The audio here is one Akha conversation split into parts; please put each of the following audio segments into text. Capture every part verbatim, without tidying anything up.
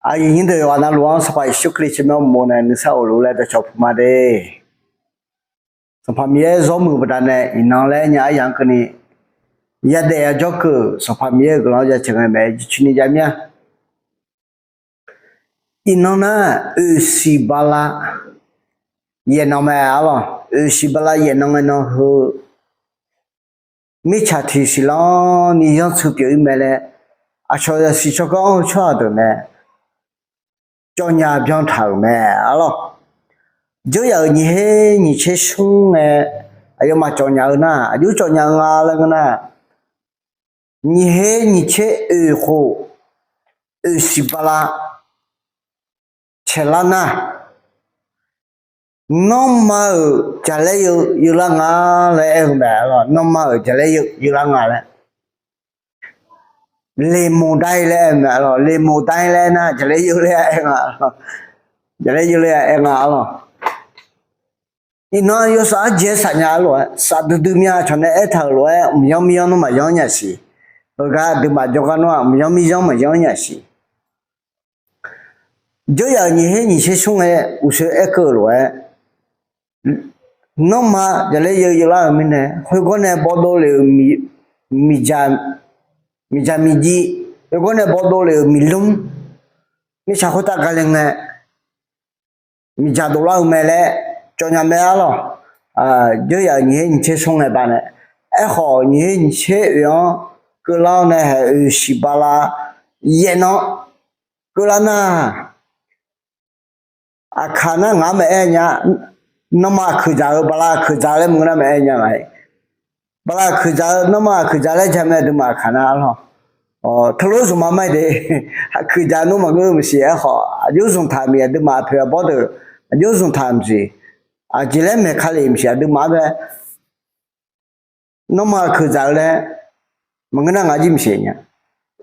Aqyuif nyir deuq yawqghaq navluf-anr Sanqpaq Yeqsur Kali tsawrmyanr uqmov nae nuisar of luf-ur laer dawqcawq puq ma de. Sanqpaq Miqyaer zawr muiq-eu baqdanae iqnan laer nya aryamq-anr keuvni yadaef yajawr keuv-euq Sanqpaq Miqyaer-euq guiqlanq jaceuq ngae maeq-aer jircoeni jav mir-a. Iqnan nar, oeqsiq bala yaefnan mae arlawq. Oeqsiq bala yaefnan ngae nan heu mirtsaq tiq siqlanr ni yanrtsu pyeuf-ir mae laer, aqcawq yasiq tsawrganr-anr heu tsawrhaq deuq nae cawv nya byan taq-euq mae arlawq. Dzeur yaf-euq nyiq her nyiq tser smr ngae aqyawfmaf cawv nya-eu nar, aqjox cawv nya-eu nga laer ngeur nar, nyiq her nyiq tser oeq khof oeqsiq bala caeqlar nar, nanrma-euq jaqlaer yeular nga laer aer-eu mae arlawq. Nanrma-euq jaqlaer yeular nga laer. Leqmoq dae laer aer-eu mae arlawq. Leqmoq dae laer nar jaqlaer yeular aer nga. Jaqlaer yeular aer nga arlawq. Iqnan yawsaf arjeq safnya-eu lof-aer safdui dui mya cawq nae aertaq-euq lof-aer mqyanr miryanr nawr maqyanr nya siq. Heugar aqduimaf jawrgar nawr-aq mqyanr miryanr maqyanr nya siq. Dzeur yaf-euq nyiq her nyiq tser smr ngae uqshoe aerkeuv-euq lof-aer, nanrma jaqlaer yeular-euq mirnae khoergawr nae bawdov lef-euq miqdzaq miqjir, khoergawr nae bawdov lef-euq miqlmr, mirtsaq khoertav gale ngae miqdzaq dovlar-eu mae laer cawv nya mae arlawq. Dzeur yaf-euq nyiq her nyiq tser smr ngae baqnae, aerkhawf nyiq her nyiq tser oeq-anr keuvlar-awr nae haeq oeqsiq bala yaefnan keuvlar nar, aqkaq nar ngaq-anr maqaer nya. Nanrma aqkuiq dzaq-eu bala aqkuiq dzaq laer maqngeur nar maqaer nya ngaq-iq. Bala aqkuiq dzaq-eu nanrma aqkuiq dzaq laer jamae aqduimaf aqkaq nar arlawq. Teulof zmq ma mar-iq de. Aqkuiq dzaq nawr maqngeur maqsiq aerkhawf aqjox zmq taq maqsiq aqduimaf aqpoeq aqbawr deuq aqjox zmq taq maqsiq. Aqjeq laer maeq ka lef maqsiq aqduimaf-anr bae nanrma aqkuiq dzaq-eu laer maqngeur nar ngaq jir maqsiq nya.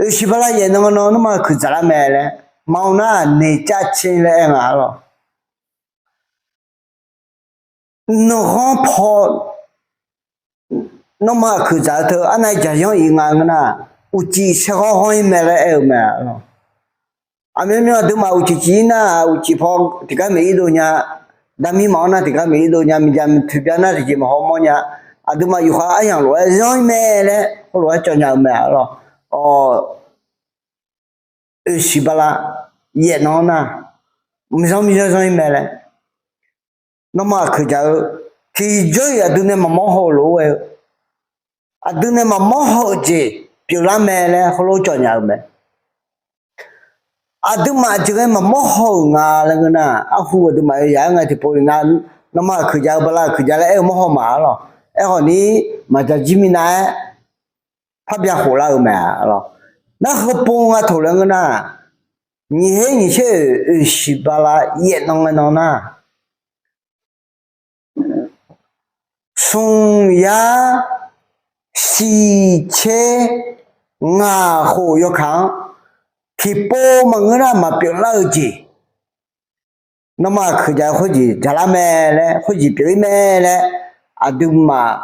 Oeqsiq bala yaefnan nan nanrma aqkuiq dzaq lar mae laer maqaer nar-aq noeqcav caer laer aer nga arlawq. Nanqghanr paw nanrma aqkuiq dzaq-eu teu arnav jaqyanr iq nga ngeur nar, uqcif saerghanr ghanr-ir mae laer aer-eu mae arlawq. Aqmyanmyan aqduimaf uqcif cif-ir nar-aq uqcif paw tiqgar maeq-ir dov nya. Darmir maqanr nar tiqgar maeq-ir dov nya. Miqdzaq toeqbya nar tiqjeq maqhaw mawr nya. Aqduimaf yufkhav aryamq lof-aer zanr-ir mae laer heulof-aer cawv nya-eu mae arlawq. Oeqsiq bala yaefnan nar, mqzanr miqzanr zanr-ir mae laer nanrma aqkuiq dzaq-eu tiqjawr-iq aqdui nae maqmawr haw-eu lof-aer ghae-eu, aqdui nae maqmawr haw-eu jeq pyeuflar mae laer heulof-aer cawv nya-eu mae. Aqduimaf aqjeq ghae maqmawr haw-euq nga laer ngeur nar, arhu aqduimaf yawzaq-aer ngae tiqpov-iq nga, nanrma aqkuiq dzaq-eu bala aqkuiq dzaq laer aer-eu mawr haw ma arlawq. Aerkhawf ni maqdzaq jir minav-aer parbya khoflar-eu mae arlawq. Nar heupov nga taq laer ngeur nar, nyiq her nyiq tser oeq oeqsiq bala yaefnan ngae nan nar, smq yar siq tser ngaq khof yawkaq-anr tiqpov maqngeur nar maqpyeuf lar-eu jeq, nanrma aqkuiq dzaq-eu khoerjeq dzaqlar mae laer khoerjeq pyeuf-ir mae laer aqduimaf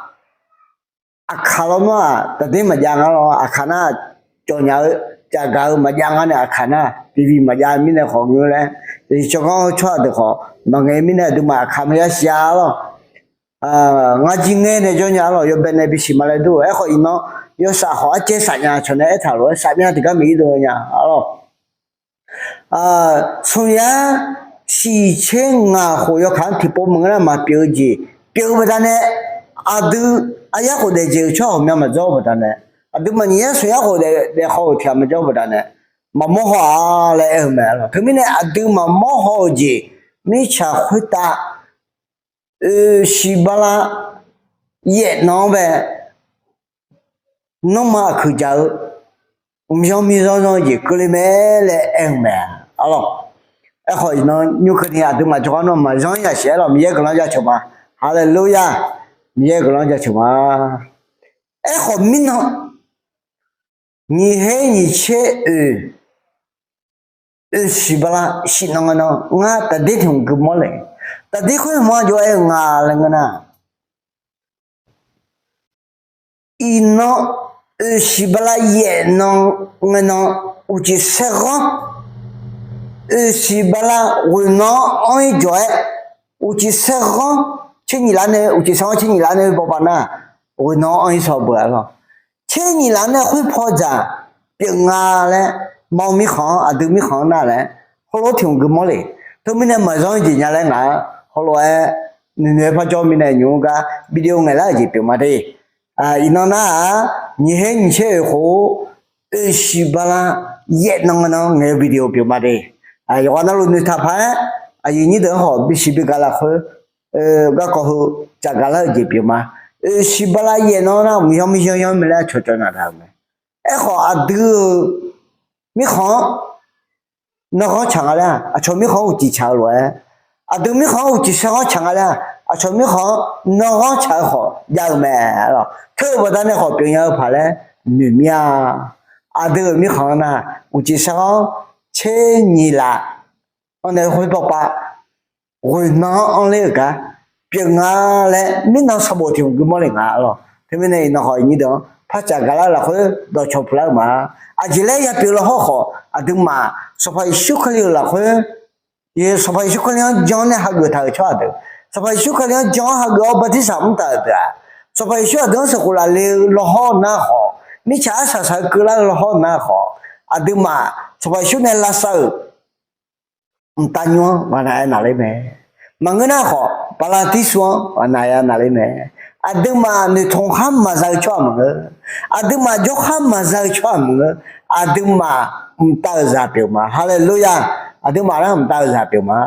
aqkaq lawr nar-aq taqder maqjav nga lawr, aqkaq nar cawv nya-eu cavgaq-eu maqjav nga nae aqkaq nar tiqviq maqjav mirnae khawf ngeur laer, tiqjeq tsawrganr-eu tsawrhaq deuq khawf maqngaeq mirnae aqduimaf aqkaq maqya siq-a lawr. Ngar jir ngaer nae jawr nya arlawq, yawbae nae bisiq ma laer dur-eu. Aerkhawf iqnan yawsaf khawf arcaev safnya cawq nae aertaq lof-aer safmya tiqgar maeq-ir dov nya arlawq. Smq yar siq tser ngaq khof yawkaq-anr tiqpov maqngeur nar maqpyeuf-eu jeq pyeuf-eu baqdanae, aqdui aryar khofdaef jeq-euq tsawrhaq ghawqmya maqjawr-eu baqdanae, aqduimaf nyiq yar smq yar khofdaef daef haw-euq tiq ghaq maqjawr-eu baqdanae, maqmawr haw-a laer aer-eu mae arlawq. Teumirnae aqdui maqmawr haw-eu jeq mirtsaq khoertav oeqsiq bala yaefnan-anr bae nanrma aqkuiq dzaq-eu mqyan miqzanr zanr-eu jeq keuvle mae laer aer-eu mae arlawq. Aerkhawf iqnan nymr keuvni aqduimaf jawrgar nawr maqzanr-ir yasiq aerlawq, Miqyaer guiqlanq jaceuq ma. Haleluya! Miqyaer guiqlanq jaceuq ma. Aerkhawf mirnan nyiq her nyiq tser oeq oeqsiq bala shif nan ngae nan ngar taqdir tiq hmq gui mawr le. Taqdir khoer hmq-anr jov aer-eu nga laer ngeur nar, iqnan oeqsiq bala yaef nan ngae nan uqcif saerghanr oeqsiq bala ghoeqnan-anr anr-ir jawq-aer, uqcif saerghanr tser nyiq laf nae, uqcif saerghanr tser nyiq laf nae bawbav nar, ghoeqnan-anr anr-ir saw beu-a lawr. Tser nyiq laf nae khoerpaw dzaq pyeuf nga laer, ma mirkhanq-anr, aqdui mirkhanq-anr nar laer, heulof-aer tiq hmq gui mawr le. Teumirnae maqzanr jeq nya laer ngaq-anr heulof-aer noeqnoeq-aer par jawr mirnae nymq-mr gar video ngaeqlar-euq jeq pyeuf ma de. Iqnan nar-aq, nyiq her nyiq tser oeq khof, oeqsiq bala yaef nan nan ngaeq-eu video pyeuf ma de. Yawqghaq navluf noeqtaq paq-aer, aqyuif nyir deuq-anr khawf bisiq bigaq lafkhoer garkawv heu caf gaqlar-euq jeq pyeuf ma. Oeqsiq bala yaef nan nar, mqyanr miryanr yanr mae laer aqcawq cawv naq taq-euq mae. Aerkhawf, aqdui-euq mirkhanq-anr nanrghanr tsaq nga laer-aq, aqcawq mirkhanq-anr uqcif tsaq-eu lof-aer, aqdui mirkhanq-anr uqcif saerghanr tsaq nga laer-aq, aqcawq mirkhanq-anr nanrghanr tsaq-eu khawf jav-eu mae. Teu-eu baqdanae khawf pyeufnya-eu paq laer noeq mir-a. Aqdui-euq mirkhanq-anr nar, uqcif saerghanr tser nyiq laf-anr nae khoerpaw pav ghoeqnan-anr anr ler-euq gar pyeuf nga laer, mirnan sanqbof tiq hmq gui mawr le nga lawr. Teumirnae iqnan khawf nyir deuq-anr par caf gaqlar-eu lafkhoer dawqcawq puq lar-eu ma. Aqjeq laer ya pyeuf law hawr khawf, aqduimaf Sanqpaq Yeqsur Kali-euq lafkhoer, Sanqpaq Yeqsur Kali-anr jan-awr nae hageuf taq-euq tsawrhaq deuq, Sanqpaq Yeqsur Kali-anr jan-awr hageuf-awr bartirsaq mr taq-euq deuq-aq, Sanqpaq Yeqsur aqdui-anr sheuqkhof lafle-eu law hawr nar khawf, mirtsaq arsaq saq-eu keuvlar-eu law hawr nar khawf, aqduimaf Sanqpaq Yeqsur nae lavsav-euq mqtav nymr-anr ghaqnaq-aer naqler mae. Maqngeur nar khawf, bala tirsur-anr ghaqnaq-aer naqler mae. Aqduimaf noeqtmq khar maqza-eu tsawrhaq maqngeur. Aqduimaf jawrkhar maqza-eu tsawrhaq maqngeur. Aqduimaf mqtav-euq zaq pyeuf ma. Haleluya! Aqduimaf nar mqtav-euq zaq pyeuf ma.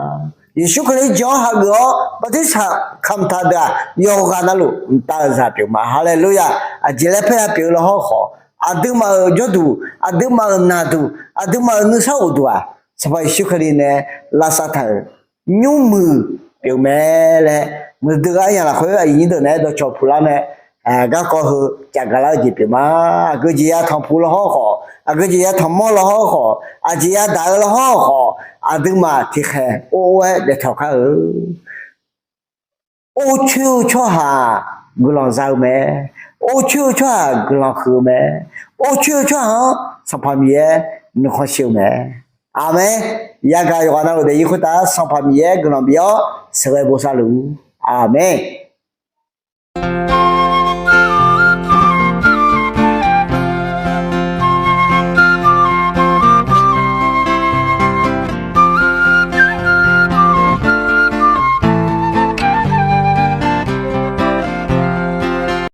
Yeqsur Kali jan-awr hageuf-awr bartirsaq kamq taq deuq-aq, yawqghaq navluf mqtav-euq zaq pyeuf ma. Haleluya! Aqjeq laer paer-a pyeuf-eu law hawr khawf, aqduimaf-euq jawrduq, aqduimaf-euq naqduq, aqduimaf-euq nuisar uqduq-aq, Sanqpaq Yeqsur Kali nae lavsav taq-euq nymrmuiq pyeuf mae laer, muiqdui gar nya lafkhoer aqyuif nyir deuq naeq-aer dawqcawq puq lar mae. Garkawv heu caf gaqlar-eu jeq pyeuf ma. Aqgeu jeq ya tanqpuq law hawr khawf, aqgeu jeq ya tanqmawr law hawr khawf, aqjeq ya daq-eu law hawr khawf, aqduimaf tiqkhaeq or or-aer daeftawq kar-eu Or coer-eu tsawrhaq guiqlanq za-eu mae. Or coer-eu tsawrhaq guiqlanq huiq-eu mae. Or coer-eu tsawrhaq-anr Sanqpaq Miqyaer nuikhanr shir-eu mae. Aqmeq. Yagaq yawqghaq navluf daefzir khoertav Sanqpaq Miqyaer guiqlanq bif-awr sheuqghae bosav luf-ur. Aqmeq.